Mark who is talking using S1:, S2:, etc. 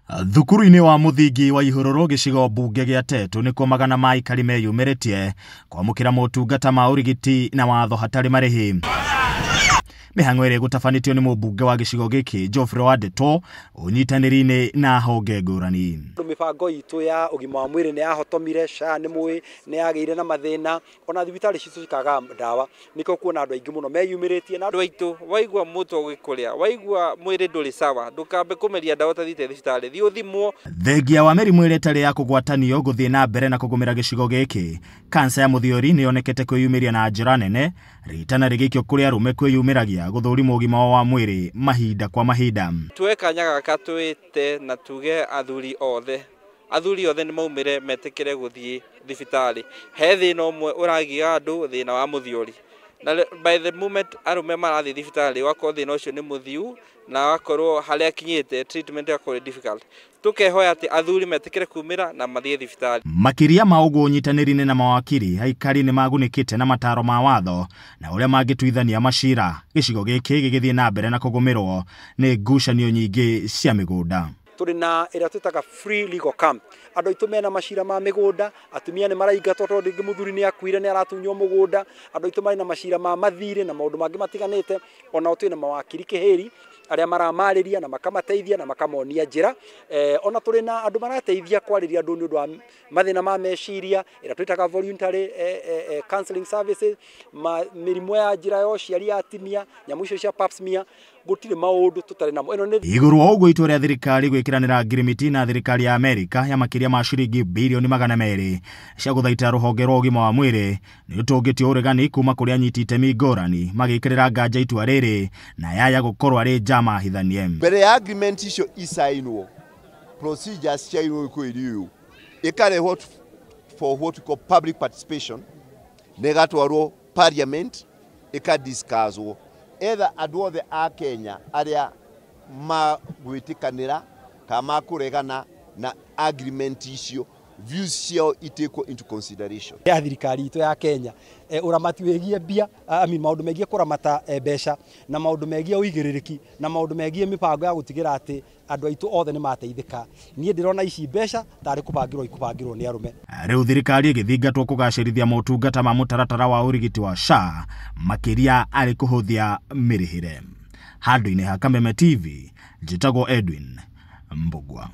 S1: Thukuru-inĩ wa mũthingi wa Ihũrũrũ gĩcigo mbunge gĩa Tetu nĩkuo magana ma aikari meyumĩrĩtie kwamũkĩra motungata ma ũrigiti na watho hatarĩ marĩhi. Mĩhang'o ĩrĩa ĩgũtabanĩtio nĩ mũmbunge wa gĩcigo gĩkĩ Geoffrey Wandeto ũnyitanĩri-inĩ na honge ngũrani.
S2: Mĩbango itũ ya ũgima wa mwĩrĩ nĩ yahotomire, SHA nĩ mũĩ nĩ yagĩire na mathĩna, ona thibitarĩ citũ cikaga ndawa, nĩkĩo kuona andũ aingĩ mũno meyumĩrĩtie. Na
S3: andũ aitũ, waigua mũtwe ũgĩkũrĩa, waigua mwĩrĩ ndũrĩ sawa, ndũkambe kũmeria ndawa ũtathiĩte thibitarĩ, thiĩ ũthimwo.
S1: Thengia wa mĩrimũ ĩrĩa ĩtarĩ ya kũgwatanio gũthiĩ na mbere na kũgũmĩra gĩcigo gĩkĩ, kansa ya mũthiori nĩ yonekete kwĩyumĩria na njĩra nene, ritana rĩgĩikio kũrĩ arũme kwĩyumĩragia gũthũrimwo ũgima wao wa mwĩrĩ mahinda kwa mahinda.
S3: Tuoe kanya gaka twĩte na tuge athuri othe, athuri othe nĩ maumĩre metĩkĩre gũthiĩ thibitarĩ. He thĩna ũmwe ũragia andũ, thĩna wa mũthiori. Na by the moment arũme marathiĩ thibitarĩ, ũgakorwo thĩna ũcio nĩ mũthiu na agakorwo harĩa akinyĩte treatment ĩgakorwo ĩ difficult. Tũkehoya atĩ athuri metĩkĩre kumĩra na mathiĩ thibitarĩ.
S1: Makĩria ma ũguo ũnyitanĩri-inĩ na mawakiri, aikari nĩ magunĩkĩte na mataro ma watho na ũrĩa mangĩtuithania macira. Gĩcigo gĩkĩ gĩgĩthiĩ na mbere na kũgũmĩrwo nĩ ngucanio nyingĩ cia mĩgũnda.
S2: Tũrĩ na ĩrĩa twĩtaga free legal camp. Andũ aitũ mena macira ma mĩgũnda, atumia nĩ maraingatwo tondũ rĩngĩ mũthuri nĩ akuire nĩ aratunywo mũgũnda, andũ aitũ marĩ na macira ma mathirĩ na maũndũ mangĩ matiganĩte. Onao twĩna mawakiri kĩhĩri arĩa maramarĩria na makamateithia na makamonia njĩra. Ona tũrĩ na andũ marateithia kwarĩria andũ nĩ ũndũ wa mathĩna ma meciria, ĩrĩa twĩtaga voluntary counseling services, mĩrimũ ya njĩra ya ũciari ya atumia, nyamũ icio cia pap smear, gũtirĩ maũndũ tũtarĩ namo. Ĩno nĩ
S1: Igũrũ wa ũguo itua rĩa thirikari gwĩkĩranĩra ngirimiti na thirikari ya Amerika ya makĩria ma ciringi birioni 200 cia gũthaita rũhonge rwa ũgima wa mwĩrĩ nĩ ũtũngĩtio ũregani kuma kũrĩ anyiti itemi ngũrani magĩkĩrĩra nganja itua rĩrĩ na yaya gũkorwo arĩ njama hithanie.
S4: Mbere ya agreement icio isainwo, procedures ciainwo kwĩri ũyũ ĩkarehwo for what we call public participation, na ĩgatwarwo parliament ĩkadiscusswo either andũ othe a Kenya arĩa magwĩtĩkanĩra kana makũregana na agreement icio, views ciao itekwo into consideration.
S2: Ya thirikari itũ ya Kenya, ũramati wĩgiĩ mbia, I mean, maũndũ megiĩ kũramata mbeca na maũndũ megiĩ ũigĩrĩrĩki na maũndũ megiĩ mĩbango ya gũtigĩra atĩ andũ aitũ othe nĩ mateithĩka. Niĩ ndĩrona ici mbeca tarĩ kũbangĩrwo ikũbangĩrwo nĩ arũme.
S1: Rĩu thirikari ĩgĩthingatwo kũgacĩrithia motungata ma mũtaratara wa ũrigiti wa SHA makĩria arĩ kũhũthia mĩrĩhĩre. Handũ-inĩ ha Kameme TV, njĩtagwo Edwin Mbugua.